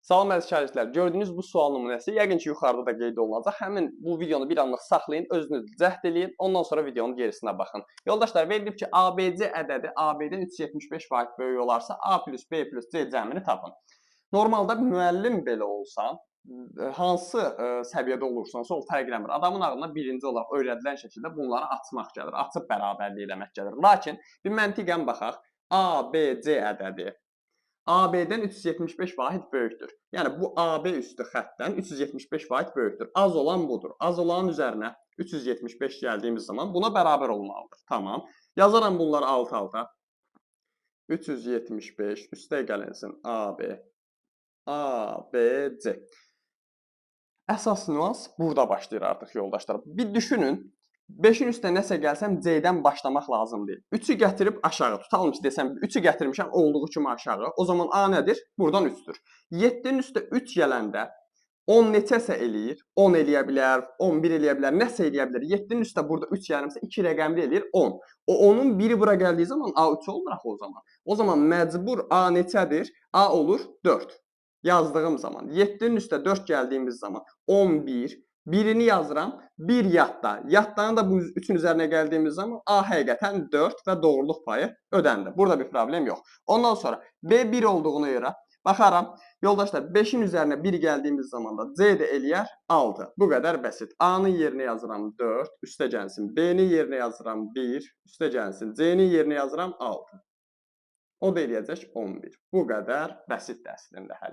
Salam əziz şagirdlər, gördüyünüz bu sual nümunəsi yəqin ki, yuxarıda da qeyd olunacaq. Həmin bu videonu bir anlıq saxlayın, özünüz cəhd eləyin, ondan sonra videonun gerisinə baxın. Yoldaşlar, verilib ki, ABC ədədi AB-dən 3,75 vahid böyük olarsa, A plus B plus C cəmini tapın. Normalda müəllim belə olsan, hansı səviyyədə olursansa, ol fərq eləmir. Adamın ağlına birinci olaraq öyrədilən şəkildə bunları açmaq gəlir, açıb bərabərlik eləmək gəlir. Lakin bir məntiqən baxaq, A, B, C ədədi AB-dən 375 vahid böyükdür. Yəni bu AB üstü xəttdən 375 vahid böyükdür. Az olan budur. Az olanın üzərinə 375 gəldiyimiz zaman buna bərabər olmalıdır. Tamam. Yazaram bunları alt-alta. 375 üstə gəlinsin AB, A, B, C. Əsas nüans burada başlayır artıq yoldaşlar. Bir düşünün. 5-in üstə nəsə gəlsəm C-dən başlamaq lazım deyil. 3-ü gətirib aşağı tutalım ki, desəm 3-ü gətirmişəm olduğu kimi aşağı. O zaman A nədir? Buradan 3-dür. 7-nin üstə 3 gələndə 10 neçəsə eləyir? 10 eləyə bilər, 11 eləyə bilər, nəsə eləyə bilər. 7-nin üstə burada 3 gəlirsə 2 rəqəmli eləyir 10. O 10-un biri bura gəldiyi zaman A 3 olmur axı o zaman. O zaman məcbur A neçədir? A olur 4. Yazdığım zaman 7-nin üstə 4 gəldiyimiz zaman 11, birini yazıram, 1 yadda. Yaddanı da bu 3-ün üzərinə gəldiyimiz zaman A həqiqətən 4 və doğruluq payı ödəndi. Burada bir problem yox. Ondan sonra B 1 olduğuna görə baxaram. Yoldaşlar, 5-in üzərinə 1 gəldiyimiz zaman da C də eləyər 6. Bu qədər bəsit. A-nın yerinə yazıram 4, üstə gəlsin. B-nin yerinə yazıram 1, üstə gəlsin. C-nin yerinə yazıram 6. O da eləyəcək 11. Bu qədər bəsitdir əslində həll.